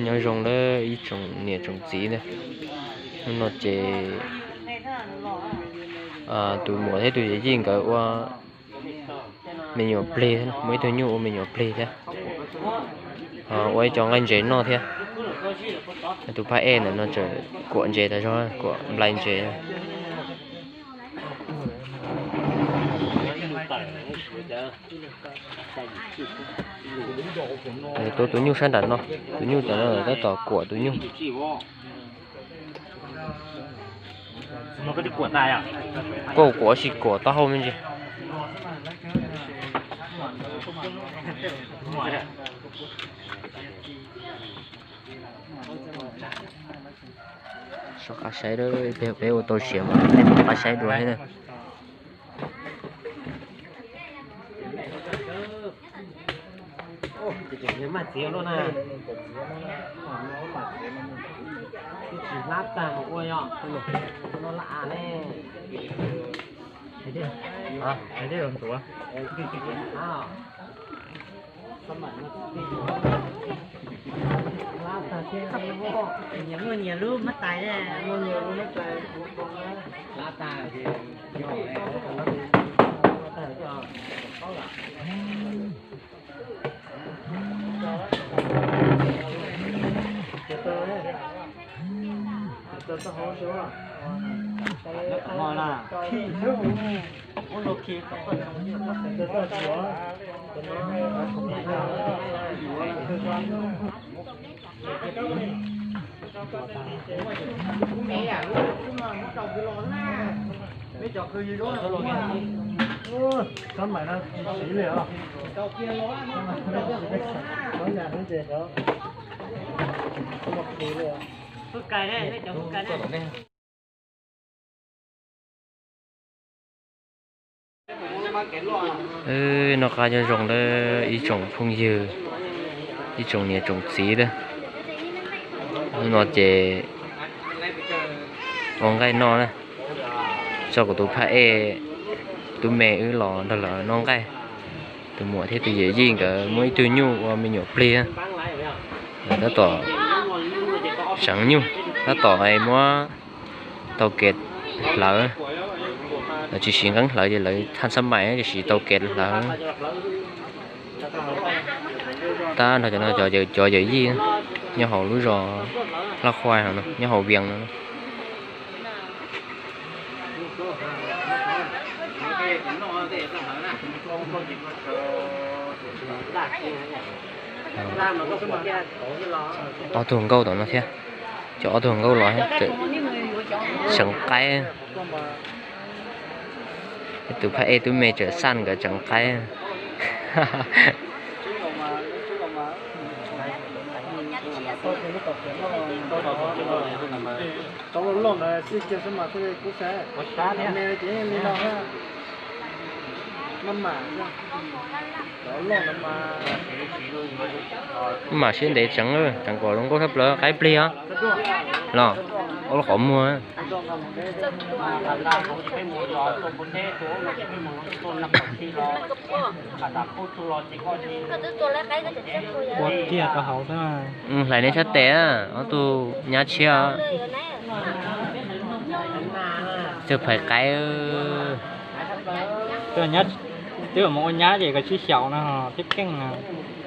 Nyob zoo lawm ib tsoom niam tsoom txiv ntag. Hnub no ces tus muam thiab tus yawm yij nkawd ua me nyuam plig, muaj ib tug nyuj ua me nyuam plig thiab, ua ib co nqaij ntses noj thiab. Tus phab ej ntawm no tseem kuam ntses tas zog, kuam nplai ntses. Tuav tus nyuj sab nram no, tus nyuj tas no tab tom kuam tus nyuj. Kuam kuam sis kuam taub hau me ntsis. Soj qab saib, peb ua tau siav mas peb soj qab saib dua thiab na. Maj txiv luaj na. Tsis hlab tag mus ua yog no la ne. Nyias muaj nyias lub mab tais, muaj nyias lub mab tais. Xab maim no tsis siv li os. Tov yam no ces xyov. Noj qab nyob zoo lawm ib tsoom phooj ywg, ib tsoom niam tsoom txiv lawm. Hnub no ces ua nqaij noj na, tso kuv tus phab ej tub me wb los nrog lawv noj nqaij. Tus muam thiab tus yawm yij nkawd muaj ib tug nyuj ua me nyuam plig na, lawv tab tom tseev nyuj, tab tom muab tau kev hlawv. Lawv tsis siv nqeeb hlawv ces lawv thaj xab maim ces siv tau kev hlawv. Tab nrog cov no cov yawm yij nyob hauv lub zos Laj Khuai no, nyob hauv Vias no. Ob tug nkauj tom no thiab, cov ob tug nkauj los tseem qaib. Tus phab ej tub me tseem xaj nkawd tseem qaib. Mam siab ntev tseev, tseev kom zoo nkauj tshaj plaws, qaib plig os. Los ua qhov muag. Ua kiag rau hauv xwb. Hlais nej sab tes, ob tug nyab tshiab. Txawj phais qaib. Twb mus ua nyab ces koj tsis xyaum no thiab keej.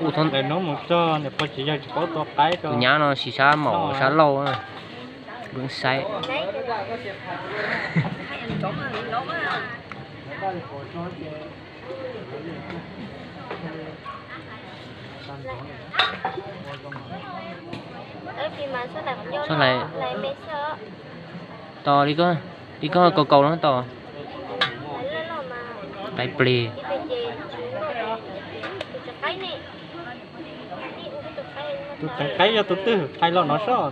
Lawv hnub mus txog niam pog tsis yog tsis paub tua qaib rau. Tus nyab no sis sab maum sab laug. Wb saib. Txhob hlais, tos li koj, li koj kaus kaus no tos. Qaib plig. Tus tseev qaib yog tus twg, qhia los no soj.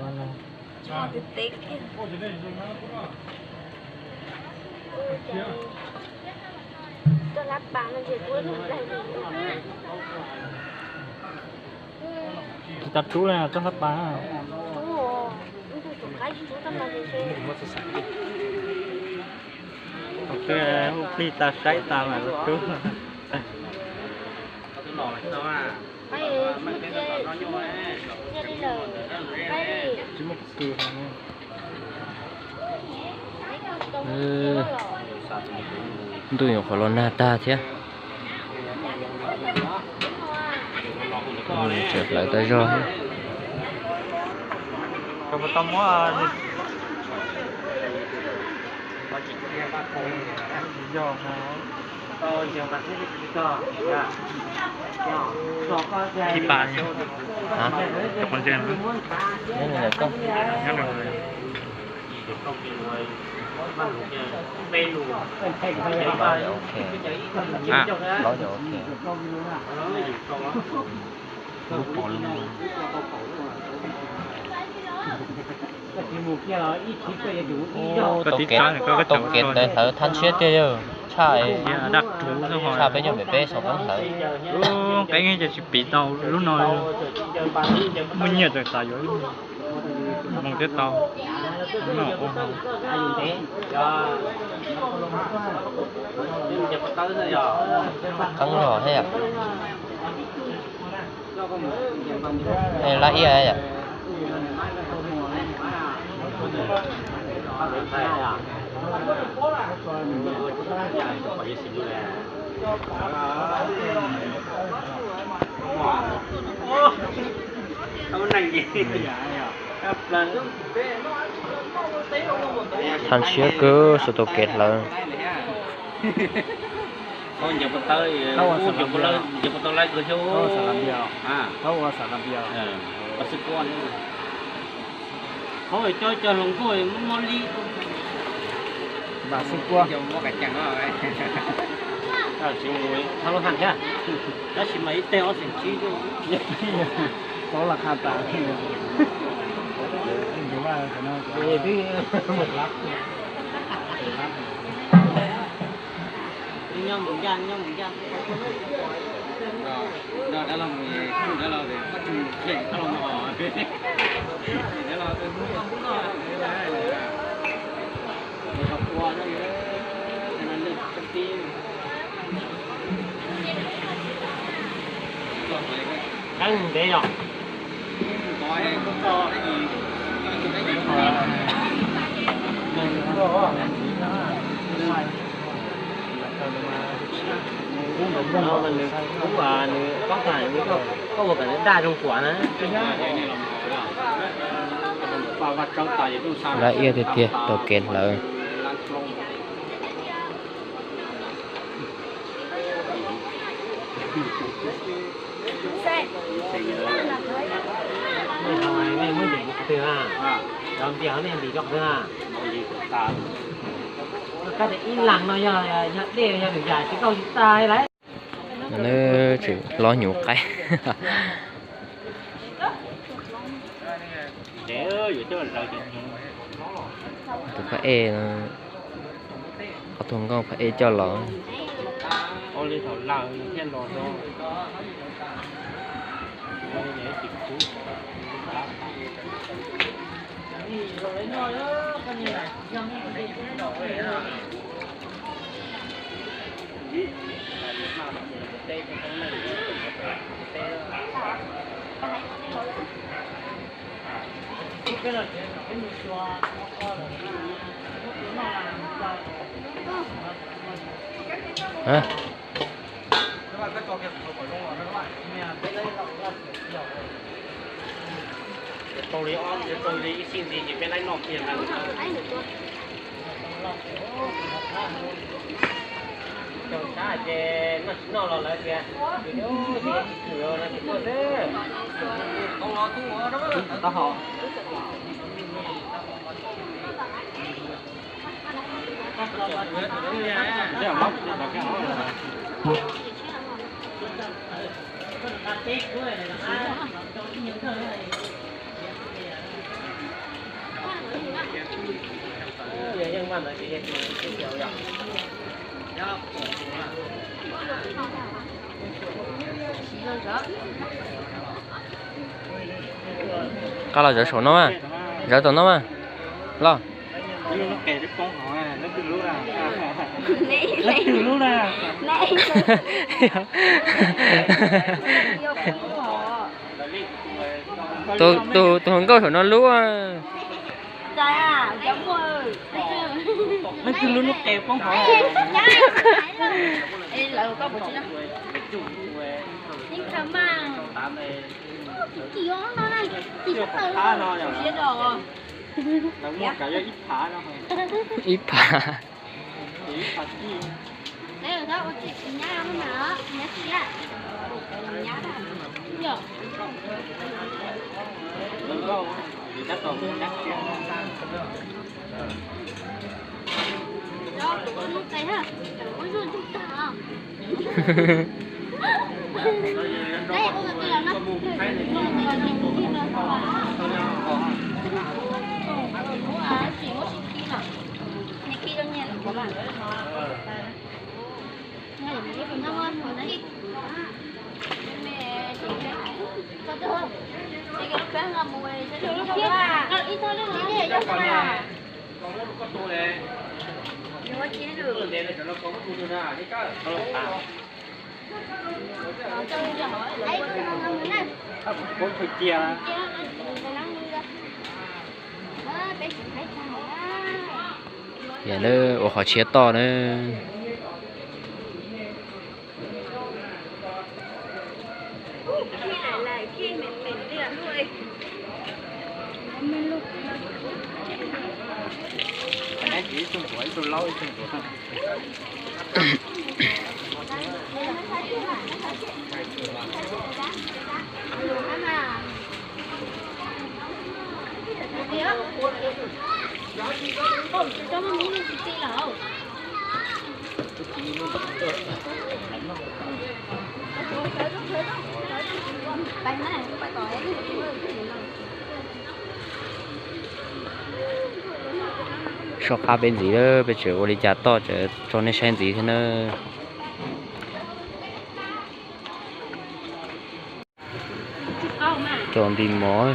Tus tsav rub na, tsob hlab pas. Tus twg hu plig tas saib tas mas rub. Ntuj nyuam qhuav los nag tag thiab. Tseem hlawv tau zog. Tau kev ntawd hlawv thaj tshiab tiag yog tshaj, tshaj peb nyuag pem peb xov tooj hlawv. Qeeb ces tsis piv tau lub no, muaj nyiaj txawm xav yuav mus thiab tau. Qeeb zog thiab yom. Lab iab yom. Thaj tshiab kawg, xav tau kev hlawv. Xwb kuab. Tsis mus thab lub haj thiab, tab sis mas ib teg ob xees tsib. Tau las qha tas. Nyob mus ncaj, nyob mus ncaj. Qeeb ntev yog. Koj ua kom nws daj zoo kuam na. Lab iab tiag tiag, tau kev hlawv. Ib leeg no yog, yog dej yog lwm yam tsis tau tsis tag lawm. Nws tseem hlob hnyuv qaib. Tus phab ej, ob tug nkauj phab ej coj los. Tau li ob, tau li ib xib ntxiv ces peb laib noj kiag ntag. Caum sab ces noj tsis noj los lawv tias, tsis tshwm los tsis tuaj xwb. Taub hau. Qab los zawv saum no mas, zawv tom no mas, los. Tus, tus hluas nkauj saum no lub. Ib phav. Yog lawv ua qhov tshiab toj na. Soj qab peb ntxiv, peb tseem ua li cas toj tseem tso nej saib ntxiv thiab na. Tso nti mov.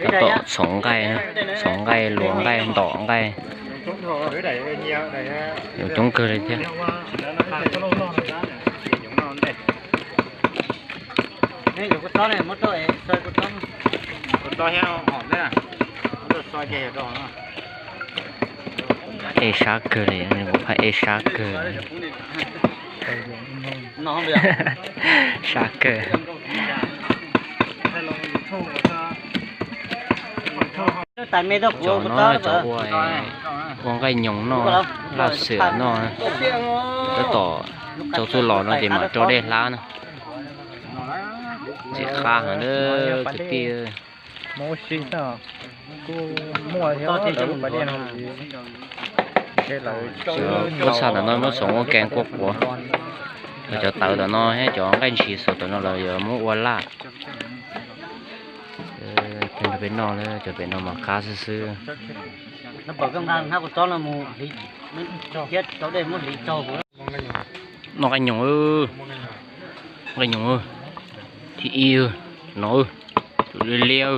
Tab tom txhoov nqaij, txhoov nqaij, luas nqaij, ntom nqaij. Yuav coob kawg li thiab. Ej sab kawg li, kuv pheej ej sab kawg. Sab kawg. Cov no cov ua, ua nqaij nyoos noj, laj xwm noj. Tab tom tsaus txuj los no ces mam rau dej hlab na. Ntxim qab heev na kwv tij. Cov pob txha ntawm no muab txhoov ua kees quaj quav. Yog cov tawv ntawm no thiab cov nqaij ntshis xaus ntawm no lawv yuav muab ua laj. Cov pem no, cov pem no mas qab xwb xwb. Noj nqaij nyoos, nqaij nyoos thib ib no, tus liab liab.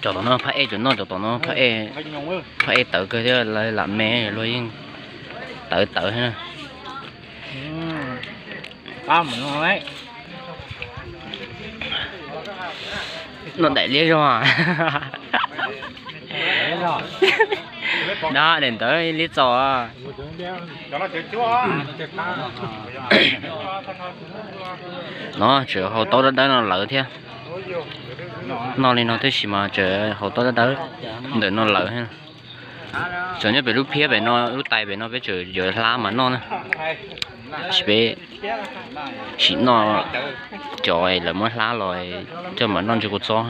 Cov tom no phaj ej tseem noj, cov tom no phaj ej tawv kawg thiab, lawv lam me luag yeej tawv tawv thiab. Noj daim liab zog. Dab daim ntawd liab txaus. No tseem haus taub dawb dawb no lawv thiab. Noj li no tab sis mas tseem haus taub dawb dawb ntawm no lawv thiab. Tseem nyob pem lub phiab pem no, lub tais pem no peb tseem yuav hlab mas noj na. Tab sis peb sim noj cov lawv muab hlab los coj mam noj ntsis kua txob.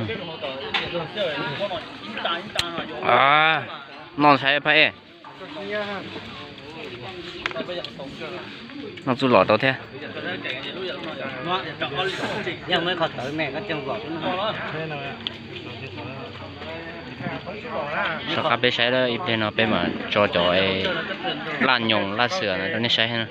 Noj saib phab ej. Noj txuj lom rau thiab. Rov qab peb saib ib pliag no peb mam tso cov laj nyoos laj xwm no rau nej saib na.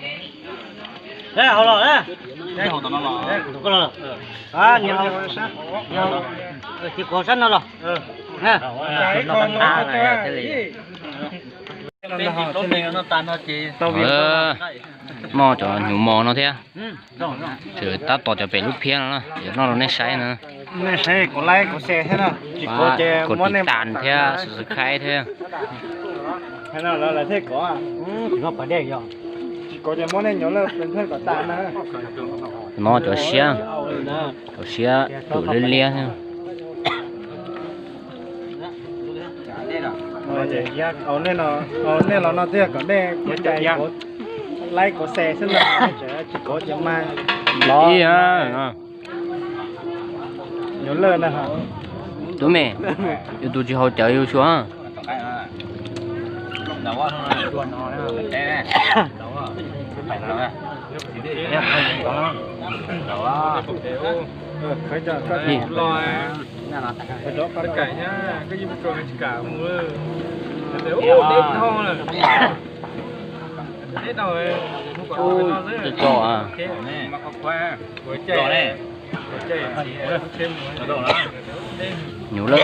Noj cov hnyuv mos no thiab. Tab tom cov pem lub phiab no na, yuav noj rau nej saib na. Kov tiv tas thiab subscribe thiab. No cov siab, cov siab tus liab liab thiab. Nej los no thiaj kom nej kov cai, kov like kov share xwb na, tsis kov ces mas los ib. Yuav lawj na. Tub me, yus tus tsis haus cawv yus xyuas. Tso, tso. Nyuj lawm.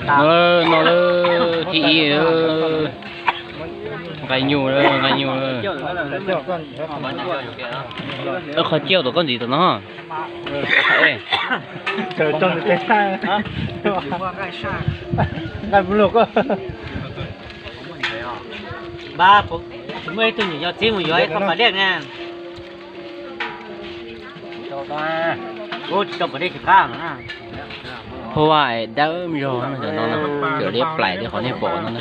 No lawm thib ib, nqaij nyuj lawm, nqaij nyuj lawm. Qhov ciaj tom koj ntxiv tom no. Nqaij mus lug koj. Npab, kuv muaj ib tug nyuam yaus txib mus yuav ib qho pam liaj na. Ua tsis tau pam liaj tsis qab no na. Huaj dawb zog no, cov no na, cov liab plaim li qhov nej pom no na.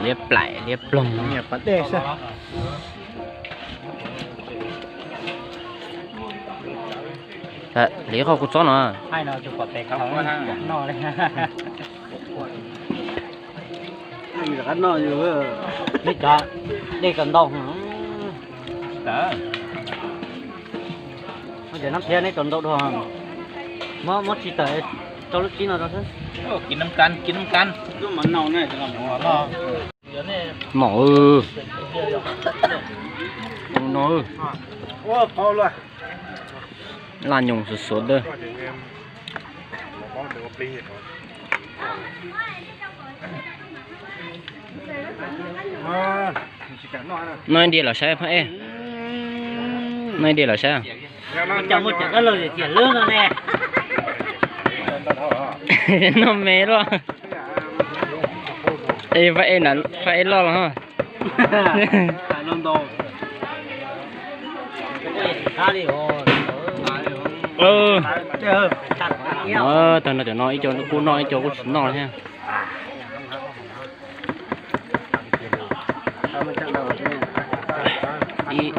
Liab plaim liab ploog. Li qhov kuv txob no. Dej tau ntau. Nab phiab neb tau ntau dua. Muab tsis tawm rau lub tsib no rau xwb. Kis nab kas, kis nab kas. Nom, no. Laj nyoos xuv xuv dawb. Noj ib diav los saib phab ej. Noj ib diav los saib. Noj me luaj. Phab ej loj los. Tag no cov no ib co kuj noj ib co kuj tsis noj thiab.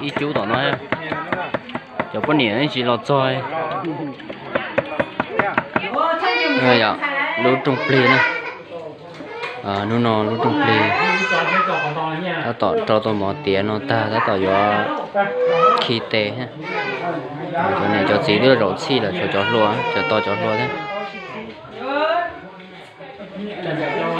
Ib cub tom no, cov poj niam tsis los txog. Lub rooj plig na. Hnub no lub rooj plig tab tom rau tau mov tiav no tag tab tom yuav khi tes. Cov niam cov txiv twb zaum txhij lawm, tshuav cov hluas, cov to cov hluas thiab.